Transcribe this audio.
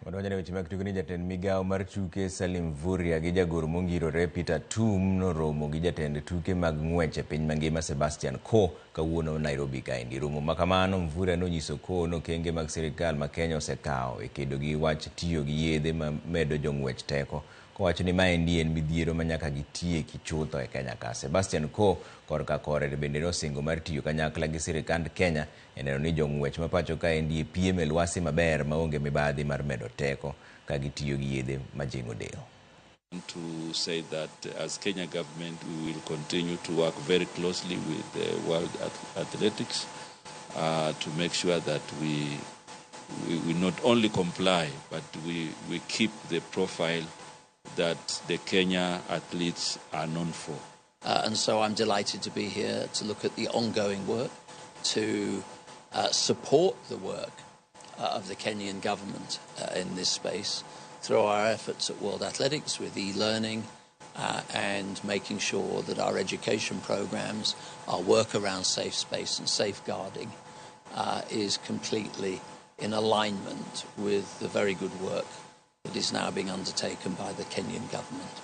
Wadonjo ne weche mag tuke ni jatend migawo mar tuke Salim Mvurya gi jagoro mongirore Peter Tum noromo gi jatend tuke mag ng'wech e piny mangima Sebastian Coe kawuono Nairobi kaendi. Romo ma kamano Mvurya nonyiso Coe ni okenge mag sirikal ma Kenya osekawo e kedo gi wach tiyo gi yedhe ma medo jong'wech teko kowacho ni maendi en midhiero ma nyaka gitieki chutho e Kenya ka. Sebastian Coe korka kore bende nosingo mar tiyo kanyakla gi sirikand Kenya e neno ni jong'wech ma pacho kaendi piem e lwasi maber maonge mibadhi mar medo teko ka gitiyo gi yedhe majing'o del. To say that as Kenya government we will continue to work very closely with the World Athletics to make sure that we not only comply but we keep the profile that the Kenya athletes are known for. And so I'm delighted to be here to look at the ongoing work, to support the work of the Kenyan government in this space through our efforts at World Athletics with e-learning and making sure that our education programs, our work around safe space and safeguarding is completely in alignment with the very good work that is now being undertaken by the Kenyan government.